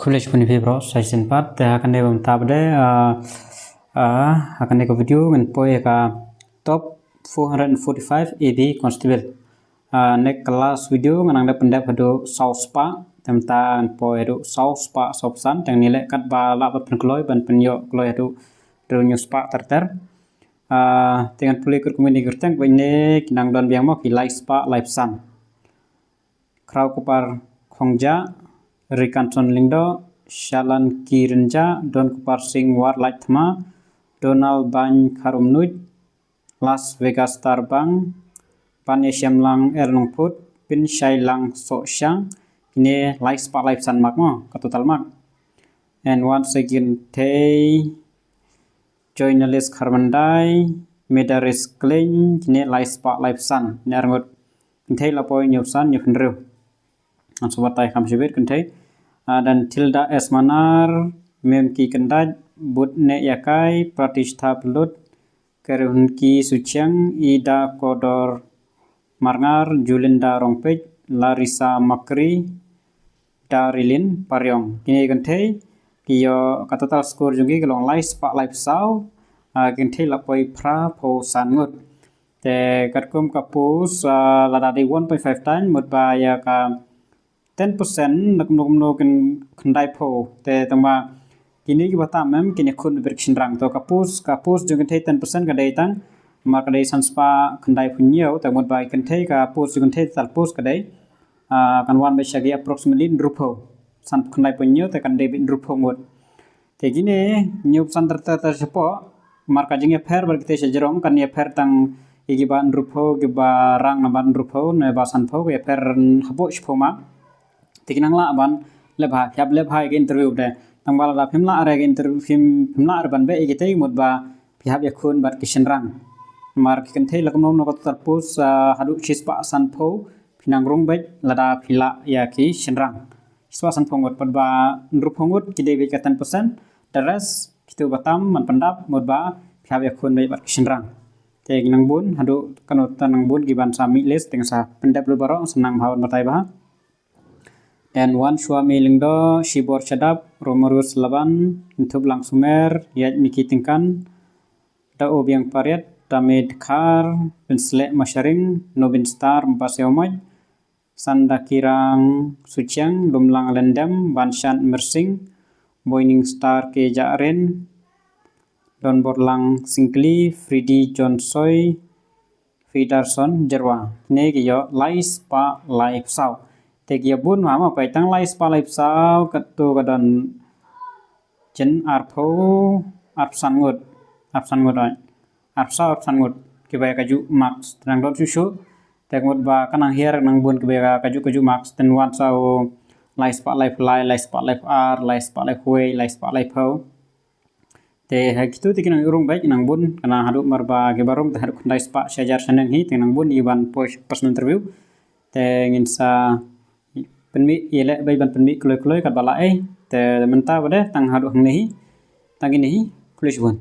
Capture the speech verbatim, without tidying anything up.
Khublei shibun ïa phi bro, sa shisien pat te ha kane ba mynta ba dei, ah, ah, ha kane ka video ngan poi ïa ka top four hundred and forty-five A B constable. Ah, ne ka last video nga nang da pyndep haduh saw spah, te mynta ngan poi haduh saw spah saw phew san, te ngan leh katba lah bad pynkloi ban pynïoh kloi haduh hynriew spah ter ter. Ah, te ngan pule kyrkhu mynne kyrteng ba ine ki nang don biang mo ki lai spah lai phew san. Khraw Kupar Khongjah, Rikanson Lyngdoh, Shalan Ki Rynjah, Don Kupar Singh War Lait Thma, Donald Bany Kharumnuid, Las Vegas Tarbang, Ban Ïashem Lang Er Nongphut, Pynshai Lang Sohshang, kine lai spah lai phew san mark mo, ka total mark. And once again, te Joynalis Kharbandai, Medaris Khlem, kine lai spah lai phew san, kine arngut. Kynthei la poi hynñiew phew san, hynñiew phew hynriew. Ngan sa batai kham shibit kynthei. Ah, dan Tilda S Manar, Mem Ki Kyndait, Bud Ne Yakai, Pratishtha Plut, Kerhun Ki Suchiang, Ida Kodor Marngar, Julinda Rongpit, Larissa Makri, Darilin Pariong. Kine kynthei ki ïoh ka total score jong ki ka long lai spah lai phew saw, ah, kynthei la poi phra phew san ngut. Te katkum ka post, ah, lada dei one point five times mut ba ïa ka ten percent na kumno kumno kin khyndai phew. Te tang ba kine kiba tam em kin ïakhun bad ki shynrang. To ka post, ka post jong kynthei ten percent ka dei tang, namar ka dei san spah khyndai phew hynñiew, te mut ba kynthei ka post jong kynthei total post ka dei, ah, kan wan beit sha ki approximately hynriew phew. San khyndai phew hynñiew te kan dei beit hynriew phew ngut. Te kine hynñiew phew san ter ter ter shapoh, namar ka jingïapher bad kite sha jrong kan ïapher tang ïa kiba hynriew phew, kiba rang na ba hynriew phew ne ba san phew, ka ïapher hapoh shiphew mark. Te ki nang lah ban leh bha, ki hap leh bha ïa ka interview te. Tang ba lada phim lah re ka interview, phim, phim lah re ban beh ïa kite, mut ba phi hap ïakhun bad ki shynrang. Namar ki kynthei la kumno kumno ka total post, ah, haduh shispah san phew, phi nang rung beit lada phi lah ïa ki shynrang. Shispah san phew ngut, bad ba hynriew phew ngut ki dei beit ka ten percent, the rest kito ba tam ban pyndap, mut ba phi hap ïakhun beit bad ki shynrang. Te ki nang bun, haduh kano ta nang bun ki ban sa mih list, te ngan sa pyndep lut baroh, sa nang bha ban batai bha. Then Wan Swami Lyngdoh, Shibor Shadap, Romarius Laban, Nthup Lang Sumer, Ïaid Miki Tyngkan, Da Obiang Pariat, Dame Dkhar, Pynsleh Masharing, Nobin Star, Baseo Maj, Sanda Kirang Suchiang, Lumlang Lendem, Banshan Mersing, Boining Star K Jaren, Don Borlang Singkli, Fridi John Soi, Fridarson Jerwa. Kine ki ïoh lai spah lai phew saw. Te ki ïa bun ma ma peit tang lai spah lai phew saw, katto ka don jen arphew, arphew san ngut. Arphew san ngut oi. Arphew saw, arphew san ngut. Kiba ïa kajuh marks. Te nang don shuh shuh. Te ngut ba ka nang hiar nang bun kiba ïa kajuh kajuh marks. Te wan sa u lai spah lai phew lai, lai spah lai phew ar, lai spah lai phew wei, lai spah lai phew. Te ha kito te ki nang rung beit nang bun, kane haduh mar ba kiba rung te haduh khyndai spah shi hajar shaneng hi, te nang bun ïa ban poi personal interview. Te ngin sa pynmih ïa leh beit ban pynmih kloi kloi katba lah ei. Te mynta ba dei tang haduh hangne hi. Tang kine hi, khublei shibun.